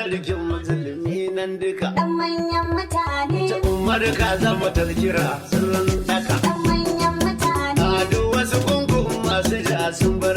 Sarkin Musulmi nan duka. Dan manyan mutane. Ta Umar, ka zama tazkira sirrin daka. Dan manyan mutane. A duk wasu gungun masu ja sun bar